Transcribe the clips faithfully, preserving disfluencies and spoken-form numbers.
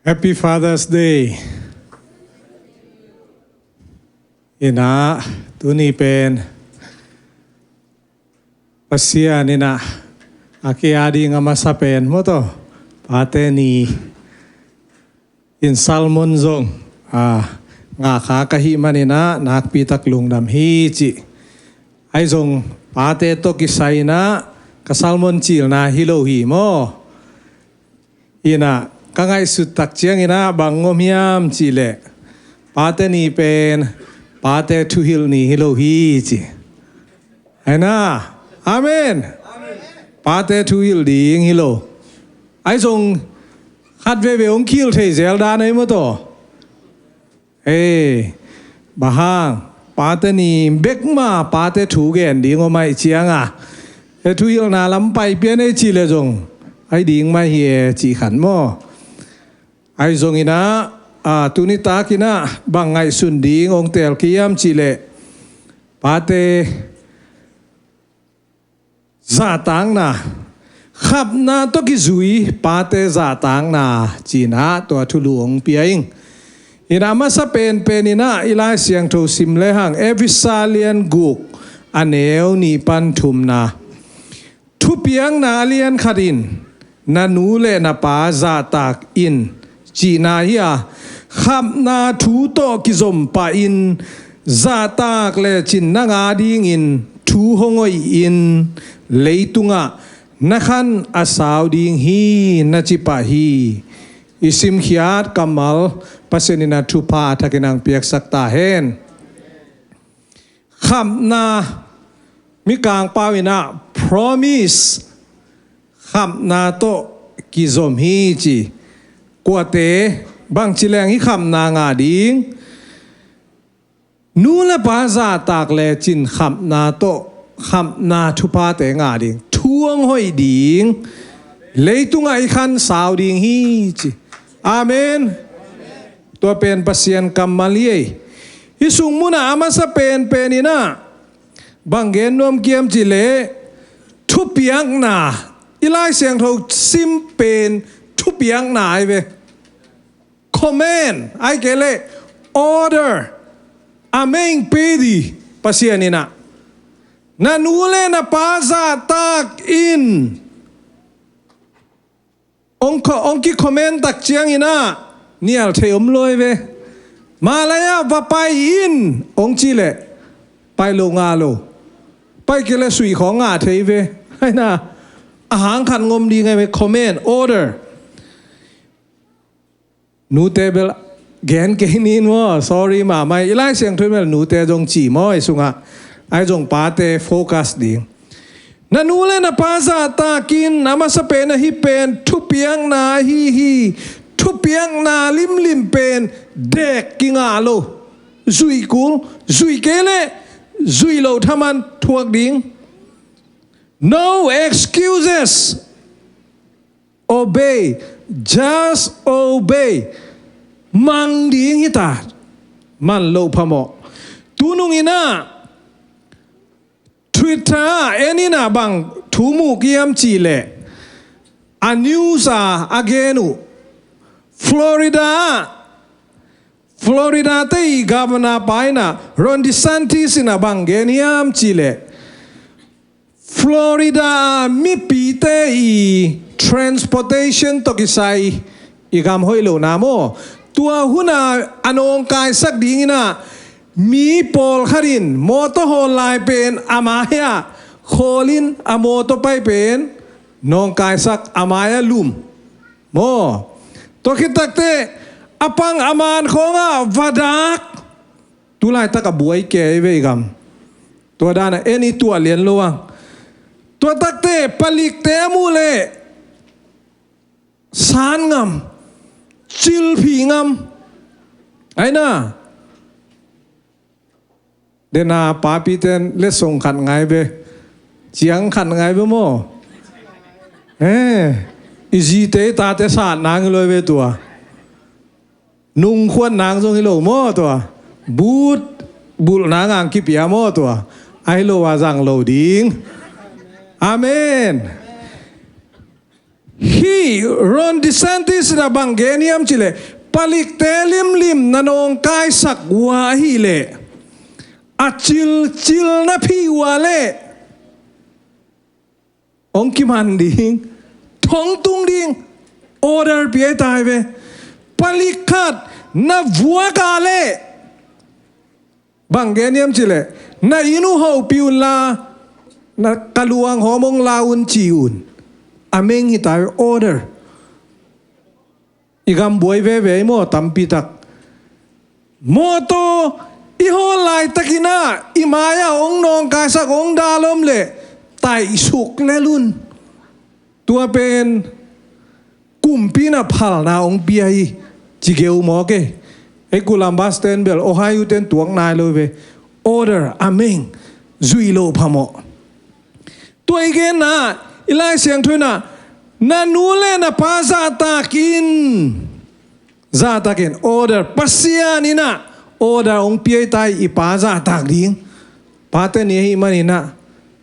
Happy Father's Day. Ina, tuni pen Pasian ina a kia ding a masa pen maw taw, pate ni in sermon zong a ngah kha ka hih man ina nakpi tak lungdam hi ci. Ahi zong pate tawh kisai ina ka sermon cilna hi lo hi maw. Ina ka ngaihsut tak ciang ina bang om hiam cih leh pate ni pen pate thuhilh ni hi lo hi ci. Aina, amen. Pate thuhilh ding hi lo. Ahi zong khat veve hong khil thei zel dan ahi maw taw. Ei, bang hang, pate ni bek mah pate thu gen ding om ahih ciang a, e, thuhilhna lam pai pian ei cih leh zong ahi ding mah hi e cih khat maw. Ahi zong ina, a, tuni tak ina bang ngaihsun ding hong teel ka hiam cih leh pate zahtakna, khapna tawh kizui pate zahtakna ci ina tua thulu hong pia ing. Ina masa penpen ina i Lai Siangtho sim lehang Efesa lian guk a neu nih pan thumna. Thupiakna a lian khat in na nu le na pa zahtak in cihna hi a, khapna thu tawh kizom pah in zahtak lecin nang a dingin thu hong hoih in leitungah na khan a sau ding hi na ci pah hi. I simkhiat kammal Pasian ina thupha a thakin ang piaksak ta hen. Khapna, Mikang pau ina promise, khapna tawh kizom hi ci. Kuate bangci leng hi khapna ngah ding? Nu le pa zahtak lecin khapna tawh, khapna thuphate ngah ding, thu hong hoih ding, leitungah i khan sau ding hi ci. Amen. Tua pen Pasian kammal hi ei. Hih sung munah a masa penpen ina bang gen nuam ka hiam cih leh thupiakna, i Lai Siangtho sim pen thupiakna ahi ve. Command, ahih kei leh order, a main pedi Pasian ina na nu le na pa zahtak in. Ong, ong ki comment tak ciang ina nial thei om lo ve. Malaya va pai in ong ci leh pai lo ngah lo. Pai kei leh sui khawng ngah thei ve. Aina a hang khat ngom ding ahi ve, comment, order. Nute bel gen kei nin maw, sorry mahmah. I Lai Siangtho bel nute zong ci maw, i sungah. Ahi zong pate focus ding. Na nu le na pa zahtak in, a masa pen ahi pen thupiakna ahi hi. Thupiakna limlim pen dek kingah lo. Zuih kul, zuih kei leh zuih loh thaman thuak ding. No excuses. Obey, just obey. Mang ding hi ta. Man loh phamawh. Tunung ina Twitter ah en ina bang thu mu ka hiam cih leh a news a a gen uh Florida ah, Florida te i governor pa ina Ron DeSantis ina bang gen hiam cih leh Florida a mipite i transportation tawh kisai i gam hoih lohna maw, tua hun a a nawngkaisak ding ina mi pawlkhat in mawtaw hawl lai pen a mai ah khawl in a mawtaw pai pen nawngkaisak a mai ah lum maw. Tua khit takteh a pang a man khawng ah va dak. Tulaitak a buai kei ve i gam. Tua dan a en i tuah lian lo ang. Tua takteh palikte a muh leh san ngam, cilphi ngam. Aina dena papiten letsong khat ngai ve. Ciang khat ngai ve maw. Eh, i zite i tate sat nang hi lo ve tua. Nungkhuat nang zong hi lo maw tua. But bulh nang ang kipia maw tua. Ahi lo a zang lo ding. Amen. Hih Ron DeSantis Sina bang gen hiam cileh, palikte limlim na nawngkaisak uh ahileh, a cilcil na phih uh leh hong kiman ding, thong tung ding, order pia hi ta hi ve. Palik khat na vuak a leh bang gen hiam cileh, na inn uh hopih unla, na ka luang hawm hong la un ci un. A meng hi ta hi ve, order. I gam buai veve i maw, tampi tak. Mawtaw i hawl laitakin ah i mai-ah hong nawngkaisak, hong dal om leh taihsuk lel un. Tua pen kumpi in ah phalna hong pia hi ci geu mawk e. Hei Columbus ten bel Ohio ten tuak nai lo ve. Order, a meng, zuih loh phamawh. Tua i genna, i Lai Siangtho in ah, na nu le na pa zahtak in, zahtak in, order, Pasian in ah order hong pia hi ta hi, i pa zahtak ding. Pate ni ahih manin ah,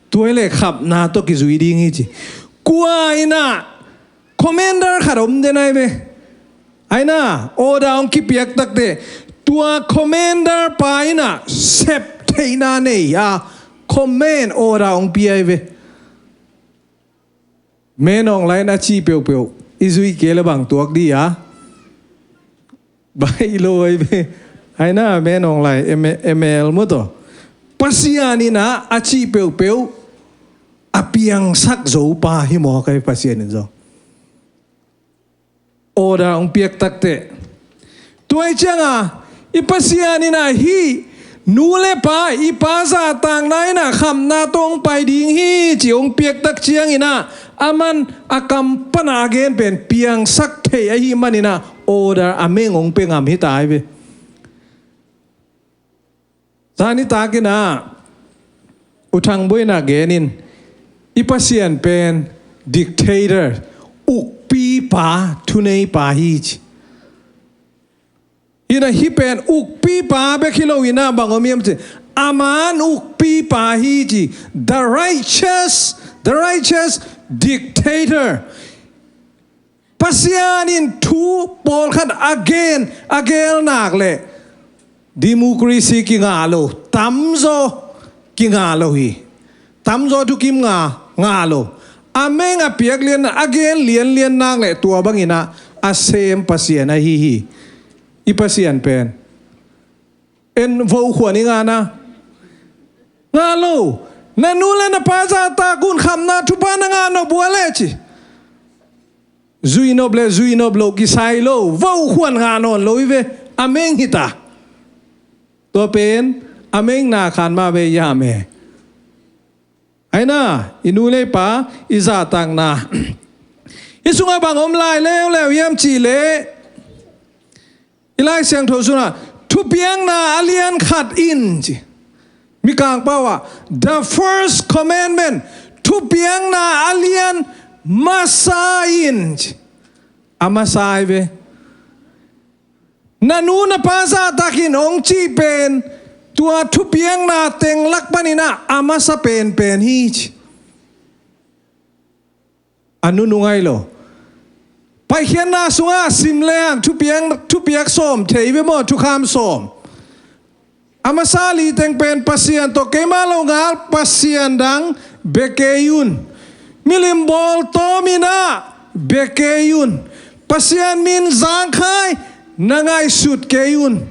tua hi leh khapna tawh kizui ding hi ci. Kua in ah, commander khat om den ahi ve. Ahi na, order hong kipiak takteh, tua commander pa in ah sep theihna nei a, command order hong pia hi ve. Menawng lai in a cih peuhpeuh i zuih kei leh bang tuak ding a? Baih lo ahi ve. Ahi na, Menawng lai, M-, M L maw tawh. Pasian in ah a cih peuhpeuh a piangsak zo pa hi mawk ahi, Pasian in zong. Order hong piak takteh. Tua ahih ciangin, i Pasian in ah hih nu le pa, i pa zahtakna in ah khapna tawh hong pai ding hi ci hong piak tak ciangin ah, aman a kam pan a gen pen piangsak thei ahih manin ah, order a meng hong pia ngam hi ta hi ve. Zani takin ah, U Thang Boi in ah gen in, i Pasian pen dictator, ukpipa, thuneipa hi ci. Hi in ah hih pen ukpipa bek hi lo in ah bang om hiam ci, a man ukpipa hi ci. The righteous, the righteous dictator. Pasian in thu pawlkhat a gen, a geel nak leh democracy kingah lo, tamzaw kingah lo hi. Tamzaw thukim ngah, ngah lo. A meng a piak lian, a gen lianlian nak leh tua bangin ah a sem Pasian ahi hi. I Pasian pen en, vo khuan i ngah na? Ngah lo. Na nu le na pa zahtak un, khapna thupha na ngah nop uh leh ci. Zuih nop le zuih nop loh kisai lo, vo khuan ngah nawn lo hi ve. A meng hi ta. Tua pen a meng na khan mah ve, yam e. Ahi na, i nu le i pa i zahtakna, hih sungah bang om lai leuleu hiam cih leh, i Lai Siangtho sungah thupiakna a lian khat in ci. Mikang pau ah, the first commandment, thupiakna a lian masa in ci. A masa hi ve. Na nu na pa zahtak in hong cih pen, tua thupiakna teng lak panin ah a masa penpen hi ci. A nunung ahi lo. Paikhiatna sungah sim leng thupiak, thupiak sawm thei ve maw, thukham sawm. A masa li teng pen, Pasian tawh keimah lo ngal pasian dang bia kei un. Milim bawltawm in ah bia kei un. Pasian min zangkhai na ngaihsut kei un.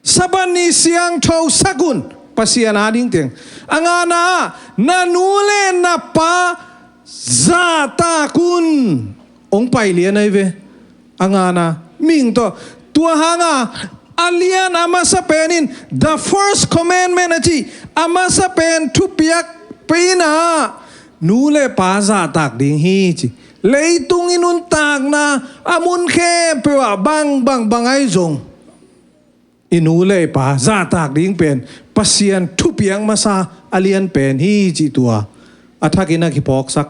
Sabbath ni siangthosak un, Pasian ading teng. A ngana, na nu le na pa zahtak un. Hong pai lian ahi ve. A ngana, mihing tawh. Tua hanga, a lian a masa pen in, the first commandment a ci, a masa pen thupiak pen ah, nu le pa zahtak ding hi ci. Leitung i nuntakna a mun khempeuh ah bang, bang, bang ahi zong, i nu le i pa zahtak ding pen Pasian thupiak masa a lian pen hi cih tua a thakin a kiphawksak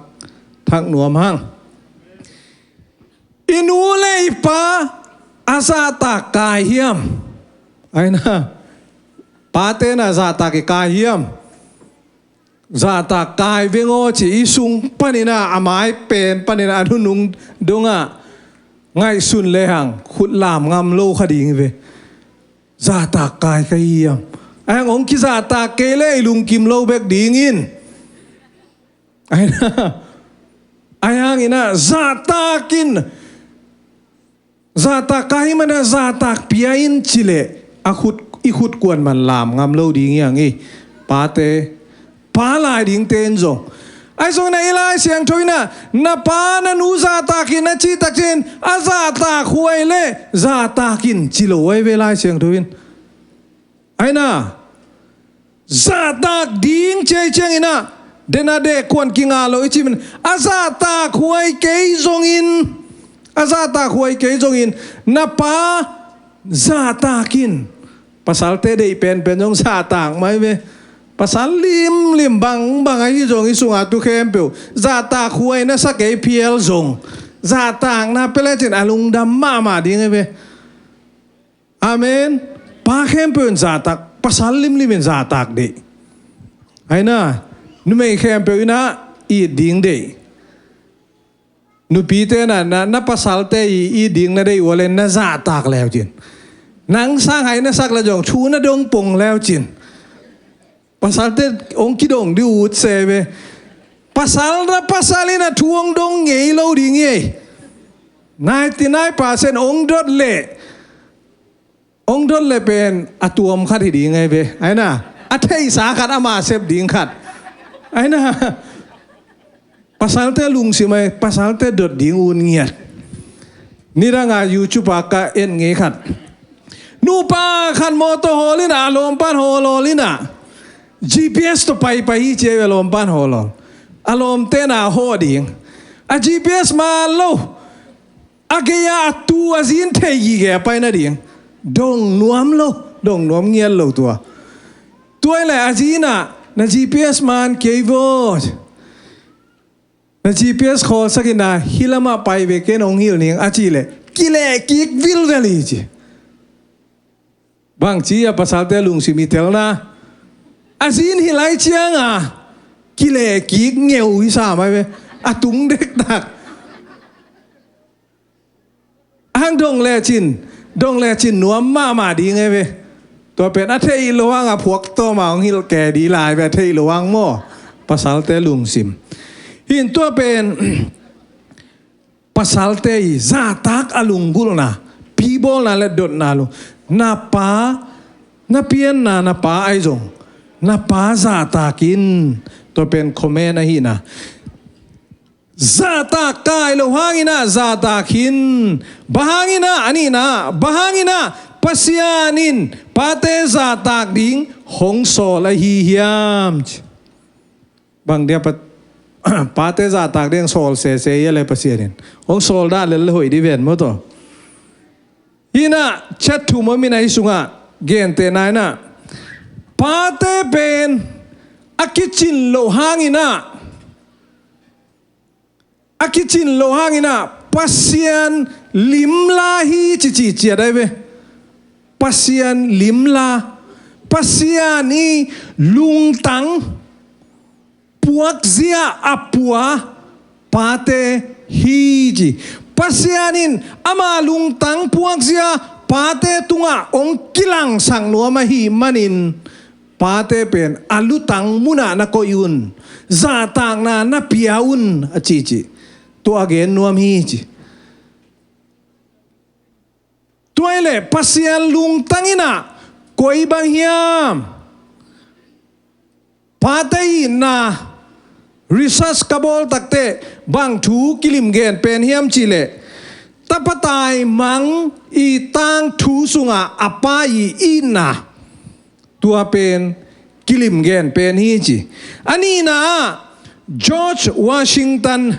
thak nuam hang. I nu le i pa a zahtak kai hiam? Ahi na, pate na zahtak i kai hiam? Zahtak kai veng aw ci, i sung panin ah, a mai pen panin ah, a nunung dongah Ngaihsun lehang khut lam ngam lo kha ding hi ve. Zahtak kai ka hi hiam? Ahi hang hong kizahtak kei leh i lungkim lo bek ding in. Ahi hang in ah zahtak in, zahtak kai hi man ah zahtak pia in ci leh a khut, i khut kuan man lam ngam lo ding hi hang hi. Pate, pa lai dingte in zong. Ahi zongin ah i Lai Siangtho in ah na pa na nu zahtak in a cih takciangin a zahtak huai leh zahtak in ci lo ahi ve Lai Siangtho in. Ahi na, zahtak ding ci ahih ciangin ah den a deh kuan kinga lo i cih man a zahtak huai kei zongin, a zahtak huai kei zongin na pa zahtak in. Pasalte deih penpen zong zahtak mah hi ve. Pasal limlim bangbang ahi zong i sungah tu khempeuh zahtak huai na sa kei phial zong zahtakna pia lecin a lungdam mahmah ding hi ve. Amen. Pa khempeuh in zahtak, pasal limlim in zahtak dih. Ahi na, numei khempeuh in ah it ding dih. Nupite na, na, na pasalte i, it ding na deih uh leh na zahtak leucin. Nang sang hai na sak leh zong thu na dong pong leucin. Pasalte hong kidong dih ut se ve. Pasal na pasal in ah thu hong dong ngei lo ding hi. Ninety nine percent hong dot leh, hong dot leh pen a tuam khat hi ding ahi ve. Ahi na, a theihsa khat, ama sep ding khat. Ahi na, pasalte lungsim ahi, pasalte dot ding un ngiat. Nidang a YouTube ah ka en ngei khat. Nupa khat mawtaw hawl in ah, a lawmpan hawlhawl in ah, G P S tawh paipai hi ci ahi ve, a lawmpan hawlhawl. A lawmte na hawh ding. A G P S man lo. A gei-ah a tu a zi in thei gige a pai nading. Dong nuam lo, dong nuam ngiat lo tua. Tua hi leh a zi in ah, na G P S man kei vaw. Na G P S khawlsak in ah, hih lamah pai ve, ken hong hilh ning a cih leh kileh kik vilvel hi ci. Bangci a pasalte lungsim i telna. A zi in hilh lai ciang a kileh kik ngeu hi sam ahi ve. A tung dektak. Hang dong lecin, dong lecin nuam mahmah ding ahi ve. Tua pen a theih loh hang a phuak tawm a hong hilh kei dih lai ve, a theih loh hang maw. Pasalte lungsim. Hin tua pen pasalte i zahtak a lunggulhna, pibawlna le dotna lung. Na pa, na pianna, na pa ahi zong, na pa zahtak in. Tua pen comment ahihna. Zahtak kai loh hangin ah zahtak hin. Bang hangin ah, a nihna, bang hangin ah Pasian in pate zahtak ding hong sawl ahi hiam? Bang dia pa, pate zahtak ding sawl sese hi a le Pasian in. Hong sawl dah lel le hoih dih ven maw tawh. Hi in ah chat thum om in ah, hih sungah gentehna in ah, pate pen a kicin loh hangin ah, a kicin loh hangin ah Pasian limla hi ci cihciat ahi ve. Pasian limla, Pasian i lungtang puakzia a pua pate hi ci. Pasian in ama lungtang puakzia pate tungah hong kilangsak nuam ahih manin, pate pen a lutang munah na koih un, zahtakna na pia un a ci ci. Tua a gen nuam hi ci. Tua hi leh Pasian lungtang in ah koi bang hiam? Pate itna research ka bawl takteh bang thu kilim gen pen hiam cih leh, tapa taimang i tangthu sungah a pa i itna, tua pen kilim gen pen hi ci. A nihna ah George Washington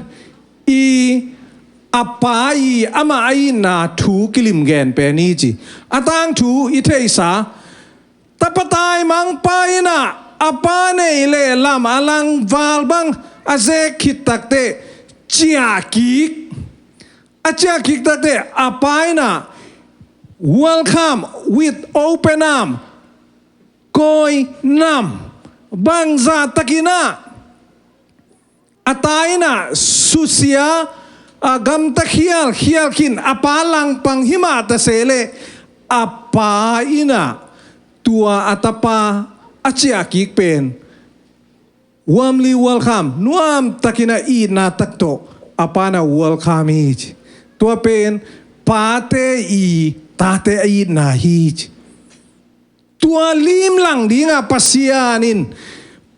i a pa i, amah a itna thu kilim gen pen hi ci. A tangthu i theihsa, tapa taimang pa in ah a pa neih leh lam a langval bang a zek khit takteh ciah kik. A ciah kik takteh a pa in ah welcome with open arm. Koi nam, bangzah takin ah a ta in ah susia, a gamta khialkhial khin, a pa langpang himah ta se leh, a pa in ah tua a tapa a ciah kik pen warmly welcome, nuamtakin a itna tak tawh a pa in ah welcome hi ci. Tua pen pate i tate a itna hi ci. Tua limlang dingah Pasian in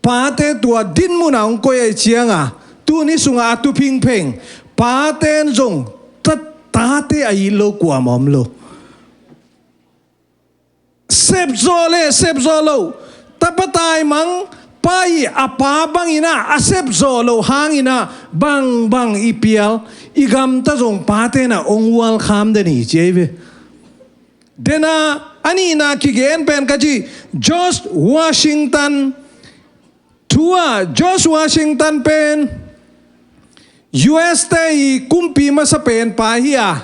pate tua dinmun ah hong koih ahih ciangah tuni sungah a tu phingpheng, pate in zong ta- tate a it lo kuamah om lo. Sepzawh le sepzawh lo, tapa taimang pa i a pa bangin ah a sepzawh loh hangin ah bangbang i pial, i gamta zong pate in ah hong welcome den hi ci ahi ve. Dena a nihna kigen pen ka ci, George Washington thu ah, George Washington pen U S te i kumpi masa pen pa hi a,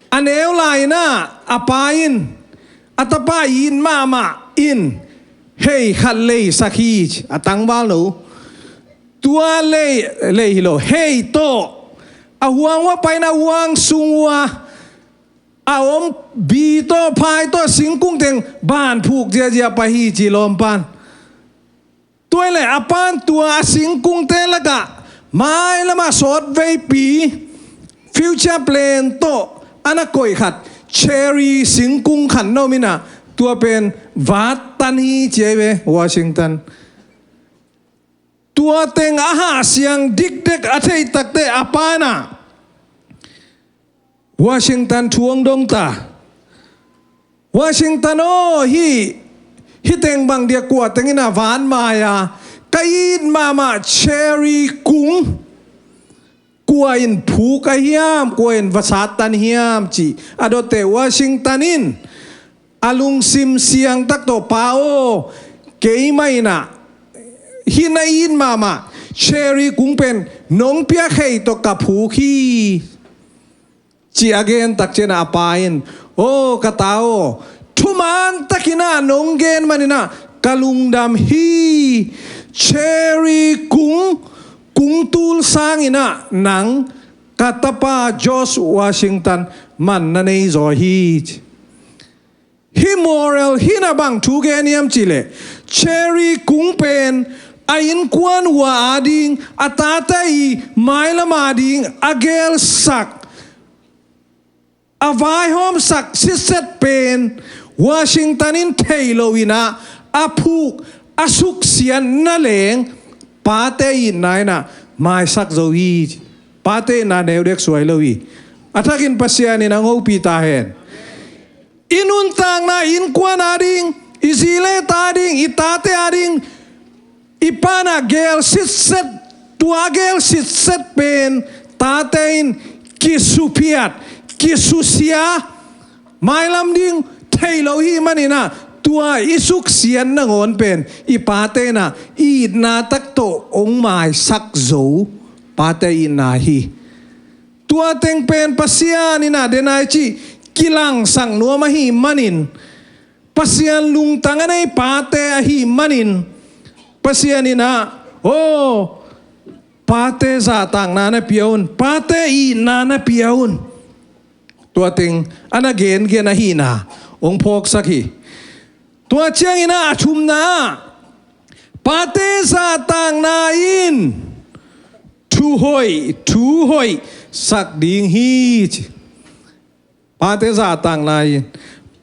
a neu lai-in ah a pa in a tapa it mahmah in hei khat leisak hi ci, a tangval no. Tua lei, lei hi lo, hei tawh a huang uh a pai-in a huang sung uh a a om bi tawh phai tawh singkung teng ban phuk ziazia pai hi ci lawmpan. Tua hi leh a pan tua a singkungte lakah mailamah sawtveipi future plan tawh a na koih khat cherry singkung khat na om in ah, tua pen vattan hi ci ahi ve, Washington. Tua teng a hahsiang dikdek a theih takteh a pa in ah Washington thu hong dong ta. Washington aw, hih, hih teng bang dia kua teng in ah vatmai a, ka it mahmah cherry kung kua in phuk a hiam, kua in va sattan hiam ci a dot teh Washington in a lungsim siang tak tawh, pa aw, keimah in ah hih na it mahmah cherry kung pen nong piak hei tawh ka phuk hi ci a gen tak ciangin ah a pa in, aw ka ta aw, thuman takin ah nong gen manin ah ka lungdam hi. Cherry kung, kung tul sangin ah nang ka tapa George Washington man na nei zaw hi ci. Hih moral hih in ah bang thu gen hiam cih leh, cherry kung pen a innkuan uh a ding, a tate i mailam a ding a gelsak, a vaihawmsak sitset pen Washington in thei lo in ah a phuk a suksiat na leng pate itna in ah maisak zo hi. Pate itna neu dek suai lo hi. A thakin Pasian in hong hopih ta hen. I nuntakna innkuan a ding, i zi le ta ding, i tate a ding, i pa in ah gel sitset, tua gel sitset pen tate in kisuphiat, kisusia, mailam ding thei lo hi manin ah tua i suksiat nangawn pen i pate in ah itna tak tawh hong maisak zo, pate itna hi. Tua teng pen Pasian in ah denai cih kilangsak nuam ahih manin, Pasian lungtang a nei pate ahih manin, Pasian in ah, aw, pate zahtakna na pia un, pate itna na pia un. Tua teng a na gengen ahihna hong phawksak hi. Tua ciangin ah a thumna ah, pate zahtakna in thu hoih, thu hoih sak ding hi ci. Pate zahtakna in,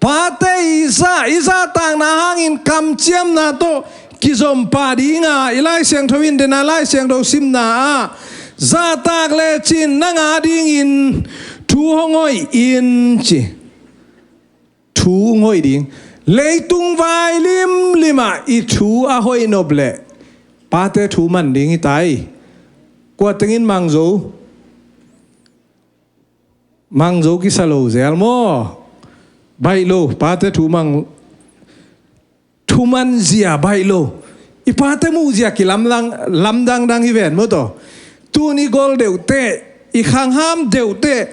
pate i zah, i zahtakna hangin kamciamna tawh kizom pah ding a, i Lai Siangtho in, dena Lai Siangtho simna ah, zahtak lecin nang a dingin thu hong hoih in ci. Thu hong hoih ding. Leitung vai limlim ah i thu a hoih nop leh pate thu man ding hi ta hi. Kua teng in mang zo? Mang zo kisa lo zel maw? Baih lo, pate thu mang, thu man zia baih lo. I pate muh zia kilamdang, lamdang dang hi ven maw taw. Tuni gol deuhteh, i khangham deuhteh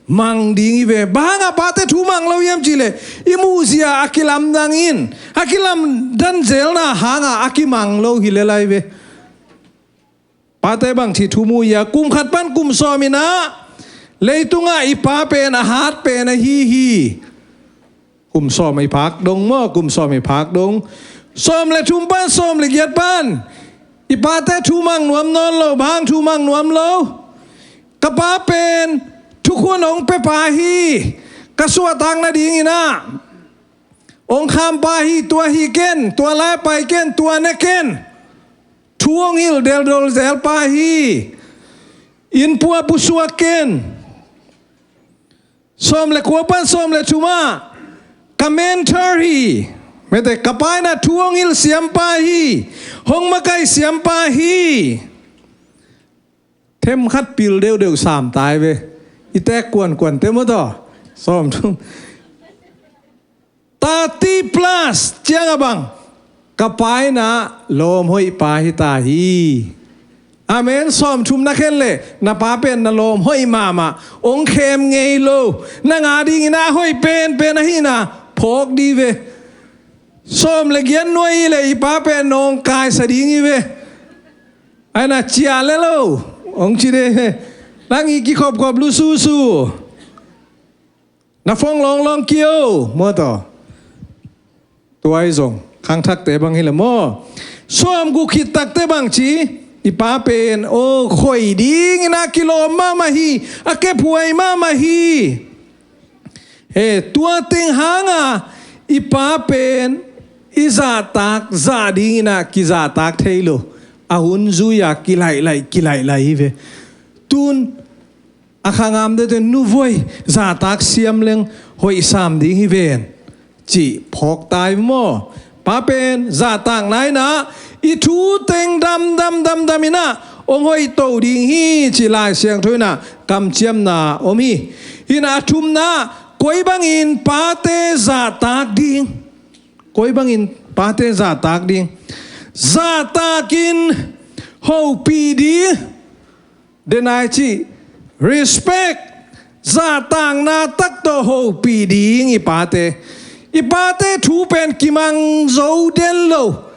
mang ding hi ve. Bang hangah pate thu mang lo hiam cih leh, i muh zia a kilamdang in, a kilamdan zelna hangah a kimang lo hi lel ahi ve. Pate bangci thu mu hi a, kum khat pan kum sawm in ah Leitungah i pa pen a hat pen ahi hi. Kum sawm i phak dong maw, kum sawm i phak dong. Sawm le thum pan sawm le giat pan i pate thu mang nuam nawn lo. Bang hang thu mang nuam lo? Ka pa pen thukhun hong pia pa hi. Ka suahtak nadingin ah hong kham pa hi. Tua hih ken, tua lai pai ken, tua ne ken. Thu hong hilh deldol zel pa hi. Inn pua pusuak ken. Sawm le kua pan sawm le thum ah ka mentor hi. Mete, ka pa in ah thu hong hilh siam pa hi. Hong makai siam pa hi. Them khat pil deuhdeuh sam tai ve. I tek kuankuan te maw taw. Sawm thum. Thirty plus ciang a bang, ka pa in ah lawm hoih pa hi ta hi. Amen. Sawm thum na khen leh na pa pen na lawm hoih mahmah, hong khem ngei lo. Nang adingin ah hoih penpen ahihna phawk ding hi ve. Sawm le giat nuai hi leh i pa pen nawngkaisa ding hi ve. Ai na cia le lo hong ci ding hi. Nang i kikhopkhop lu susu. Na phone lawnglawng kei o maw taw. Tua i zong khangthakte bang hi leh maw, sawm guk khit takte bang ci, i pa pen aw, khoi dingin ah kilawm mahmah hi. A kephuai mahmah hi. He, tua teng hanga i pa pen i zahtak zah dingin ah kizahtak thei lo. A hun zui-a kilaihlaih kilaihlaih hi ve. Tun a khangam deuhte, nu voi, zahtak siam leng hoih sam ding hi ven, cih phawk tai maw. Pa pen zahtakna in ah i thu teng damdam damdam in ah hong hoih to ding hi, cih Lai Siangtho in ah kamciamna om hi. Hi in ah a thumna, koi bangin pate zahtak ding. Koi bangin pate zahtak ding. Zahtakin hopih ding. Denai ci, respect, zahtakna tak tawh hopih ding i pate. I pate thu pen kimang zo den lo.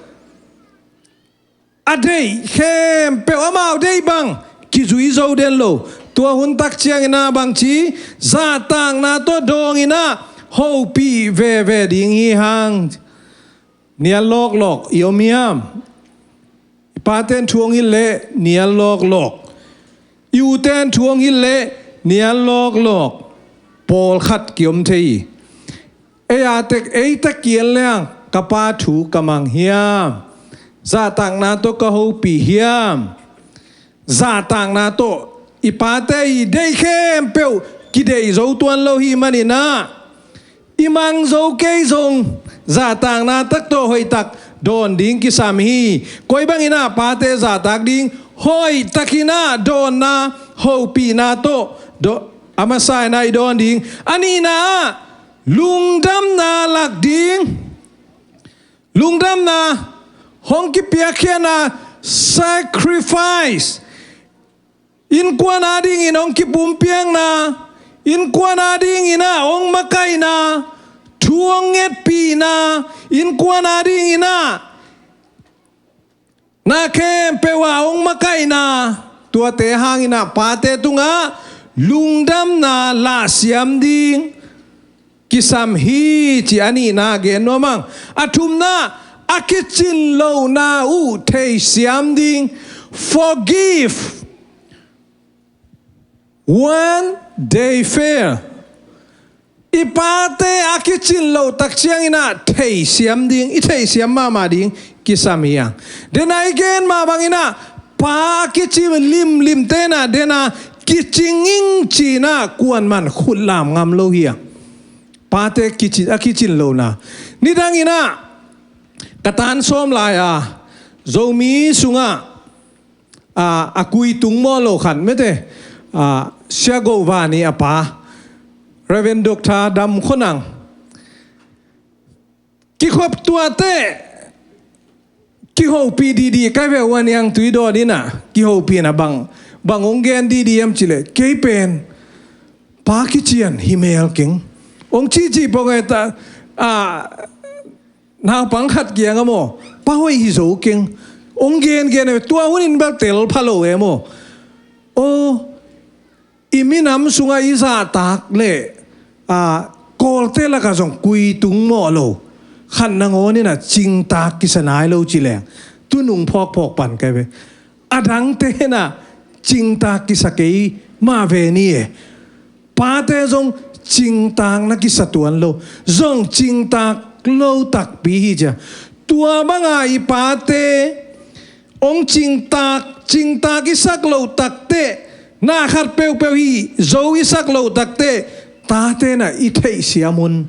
A deih khempeuh amau deih bang kizui zo den lo. Tua hun tak ciangin ah bang ci, zahtakna tawh dawngin ah hopih veve ding hi hang. Nial lawklawk i om hiam? I paten thu hong hilh leh nial lawklawk. I uten thu hong hilh leh nial lawklawk. Pawlkhat ki-om thei hi. Ei a tek, ei tek ki-en leng, ka pa thu ka mang hiam? Zahtakna tawh ka hopih hiam? Zahtakna tawh i pate i deih khempeuh kideih zo tuan lo hi manin ah, i mang zo kei zong zahtakna tak tawh hoihtak dawn ding kisam hi. Koi bangin ah pate zahtak ding? Hoihtakin ah dawnna, hopihna tawh daw-, a masa in ah i dawn ding. A nihna ah lungdamna lak ding. Lungdamna, hong kipiakkhiatna, sacrifice. Innkuan adingin hong kipumpiakna, innkuan adingin ah hong makaihna, thu hong ngetpihna, innkuan adingin ah na khempeuh ah hong makaihna. Tuate hangin ah pate tungah lungdamna lahsiam ding kisam hi, ci a nihna gen nuam ing. A thumna, a kicin lohna uh theisiam ding. Forgive when they fail. I pate a kicin loh tak ciangin ah theisiam ding, i theisiam mahmah ding kisam hi hang. Denai gen mah bangin ah pa a kici limlimte in ah, den a kici ngingcin ah kuaman khut lam ngam lo hi hang. Pate kici, a kicin lohna. Nidangin ah ka tan sawm lai-a Zomi sungah, a, a kui tung maw lo khat mete, a, Sia Go Van i a pa, Reverend Doctor Dam Khua Nang. Kikhop tuate kihopih dihdih ka hi ve, Ua Niang Tui Dawn in ah kihopihna bang, bang hong gen dihdih hiam cih leh, kei pen pa kician hi mel keng, hong cihcih pong e ta, a, naupang khat kiangah maw, pa hoih hi zo keng, hong gengen e. Tua hun in bel tel pha lo e maw. Aw, I minam sungah i zahtak le, a, Kawlte lakah zong kuitung mawh lo khat nangawn in ah cingtak kisa nai lo ci leng, tu nung phawkphawk pan kai ve. A dangte in ah cingtak kisa kei mah ve ni e. Pate zong cingtak na kisa tuan lo, zong cingtak lo takpi hi cia. Tua banga i pate hong cingtak, cingtak i sak loh takteh, na khat peuhpeuh hi zo i sak loh takteh, tate na i theihsiam un,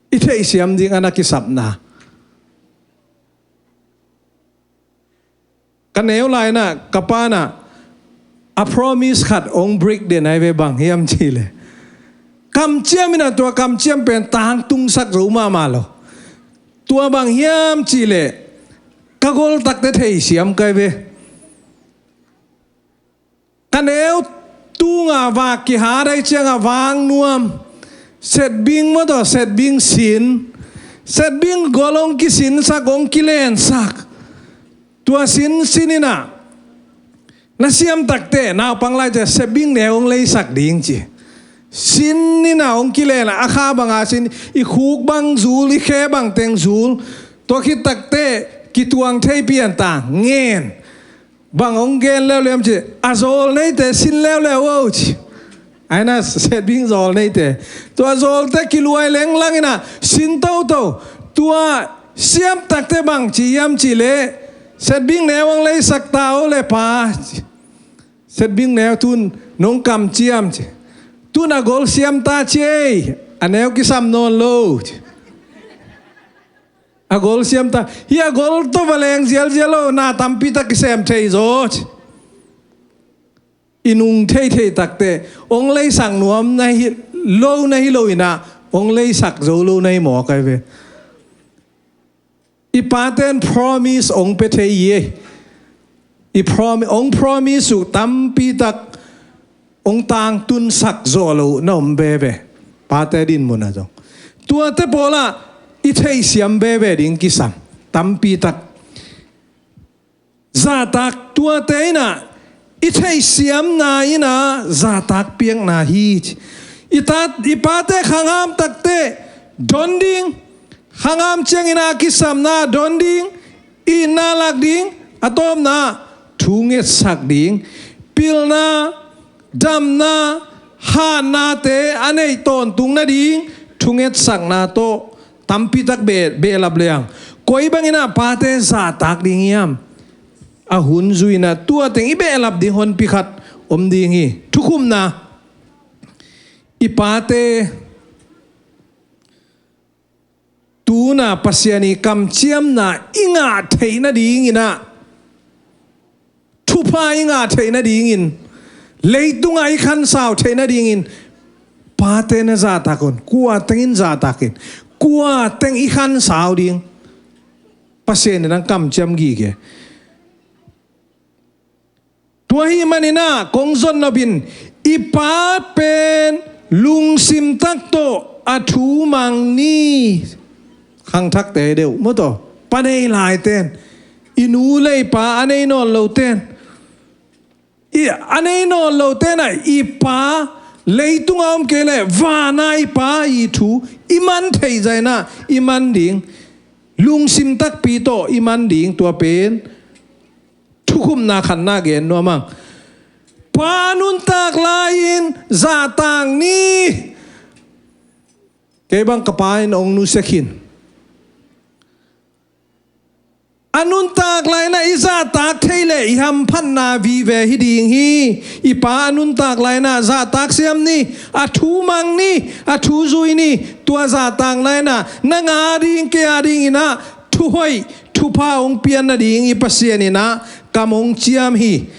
i theihsiam ding a na kisapna. Ka neu lai na, ka pa na, a promise khat hong break den ai ve, bang hiam cih leh, kamciam in ah tua kamciam pen tangtungsak zo mahmah lo. Tua bang hiam cih leh, ka gol takteh theihsiam kai ve. Ka neu tunga vak kihat ai ciangah vak nuam. Setbing maw tawh, setbing sin. Setbing gol hong kisinsak, hong kilensak. Tua sin, sin in ah na siam takteh, naupang lai ciah setbing neu hong leisak ding ci. Sin in ah hong kilen a, a kha banga sin, i khuk bang zul, i khe bang teng zul. Tua khit takteh kituang thei pian ta, ngen. Bang hong gen leuleu hiam cih, a zawl neite sin leuleu o ci. Ai na, setbing zawl neite. Tua zawlte kiluai lenglang in ah sin toto. Tua siam takteh bang ci hiam cih leh, setbing neu hong leisak ta o le pa. Setbing neu tun nong kamciam ci. Tun a gol siam ta ci ei. A neu kisam nawn lo ci. A gol siam ta. Hih a gol tawh va leng zialzial lo, na tampi tak kisem thei zaw ci. I nung theithei takteh hong leisak nuam na hi lo, na hi lo in ah hong leisak zo lo na hi mawk ai ve. I pate'n promise hong pia thei hi ei. I prom-, hong promise uh tampi tak hong tangtunsak zawh loh na om veve. Pate dinmun ah zong tuate pawl ah i theihsiam veve ding kisam tampi tak. Zahtak tuate in ah i theihsiamna in ah zahtak piakna hi ci. I ta, i pate khangam takteh don ding, khangam ciangin ah kisapna don ding, itna lak ding, a tawpna thungetsak ding, pilna, damna, hatnate a neih tawntung nading thungetsakna tawh tampi tak be-, behlap liang. Koi bangin ah pate zahtak ding hiam? A hun zui in ah tua teng i behlap ding honpi khat om ding hi. Thukhupna. I pate tu-in ah Pasian' kamciamna i ngah theih nadingin ah, thupha i ngah theih nadingin, leitungah i khansau theih nadingin, pate na zahtak un. Kua tengin zahtak in, kua teng i khansau ding? Pasian in ah kamciam gige. Tua ahih manin ah kong zon nop in, i pa pen lungsim tak tawh a thu mang ni. Khangthakte deuh maw tawh, pa nei laite'n, i nu le i pa a nei nawn lote'n, i, a nei nawn lote'n ah i pa, leitungah om kei leh vanah i pa i thu i man theih zah in ah i man ding, lungsim takpi tawh i man ding, tua pen thukhupna khatna gen nuam ing. Pa nuntak lai-in zahtak ni. Kei bang ka pa in hong nusia khin. A nuntak lai-in ah i zahtak thei leh i hamphatna vive hi ding hi. I pa a nuntak lai-in ah zahtak siam ni, a thu mang ni, a thu zui ni. Tua zahtak lai-in ah nang a ding, kei a dingin ah thuhoih, thupha hong pian nading i Pasian in ah kam hong ciam hi.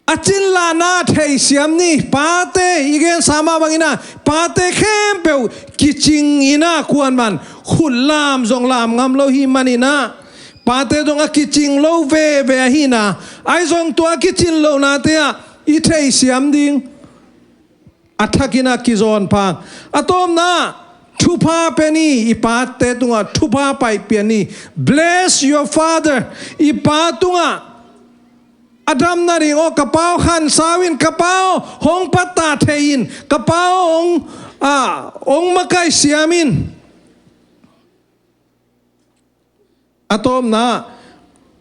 A cinlahna theihsiam ni. Pate, i gensa mah bangin ah pate khempeuh kicing in ah, kuaman khut lam zong lam ngam lo ahih manin ah, pate zong a kicing lo veve ahihna. Ahi zong tua kicin lohnate ah i theihsiam ding. A thakin ah kizawn phang. A tawpna, thupha pia ni, i pate tungah thupha paipih ni. Bless your father. I pa tungah A damna ding aw, ka pa aw, khansau in, ka pa aw, hong pattah thei in, ka pa aw, hong, ah, hong makaih siam in. A tawpna,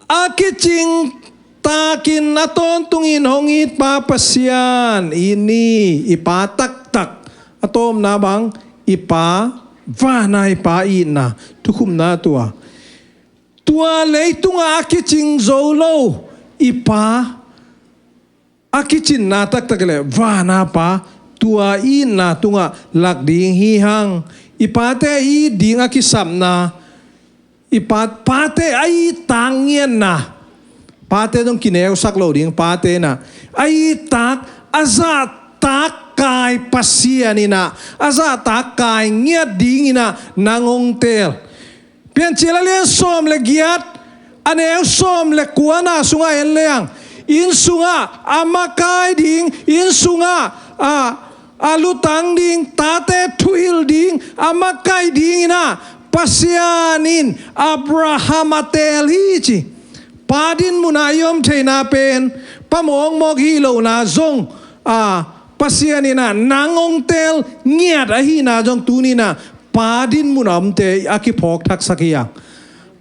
a kicing takin a tawntungin hong it pa Pasian i ni, i pa taktak. A tawpna bang, i pa, vana i pa itna, thukhupna tua. Tua leitungah a kicing zo lo i pa, a kicinna taktak le vana pa, tua itna tungah lak ding hi hang. I pate i it ding a kisapna, i pa, pate a it tak ngiatna, pate zong kineusak lo ding, pate na a it tak, a zahtak kai Pasian in ah, a zahtak kai ngiat dingin ah nang hong teel. Piancil a lian sawm le giat, a neu sawm le kuana sungah en leng, inn sungah a makai ding, inn sungah a, a lutang ding, tate thuhilh ding, a makai dingin ah Pasian in Abraham a teel hi ci. Pa din munah i om theihna pen, pa mawkmawk hi lohna zong, a, Pasian in ah nang hong teel ngiat ahihna zong tuni in ah pa din munah omte a kiphawk thaksak hi a.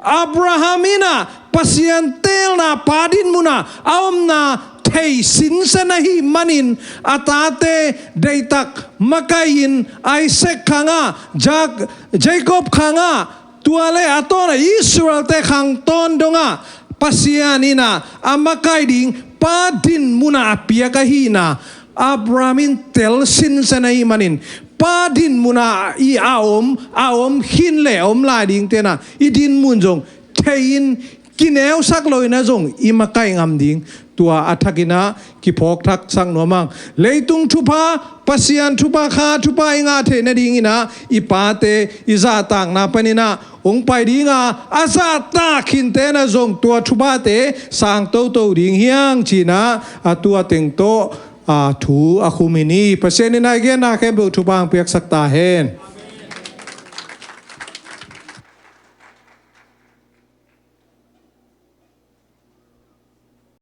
Abraham in ah Pasian teelna pa din munah a omna thei sinsen ahih manin a tate deihtak makai-in Isaac khangah, Jak-, Jacob khangah, tua le a tawna Israelte khang tawn dongah Pasian in ah a makai ding pa din munah a piak ahihna Abraham in tel sinsen ahih manin, pa din munah i a om, a om khin le om lai dingte na i din mun zong thei-in, kineusak lo-in ah zong i makai ngam ding, tua a thakin ah kiphawk thaksak nuam hang. Leitung thupha, Pasian thupha, kha thupha i ngah theih nadingin ah i pate i zahtakna panin ah hong pai ding a, a zahtak khinte na zong tua thuphate sang toto ding hi hang ci-in ah, a tua teng tawh, a, thu a khum hi ni. Pasian in ah i genna khempeuh thupha hong piaksak ta hen.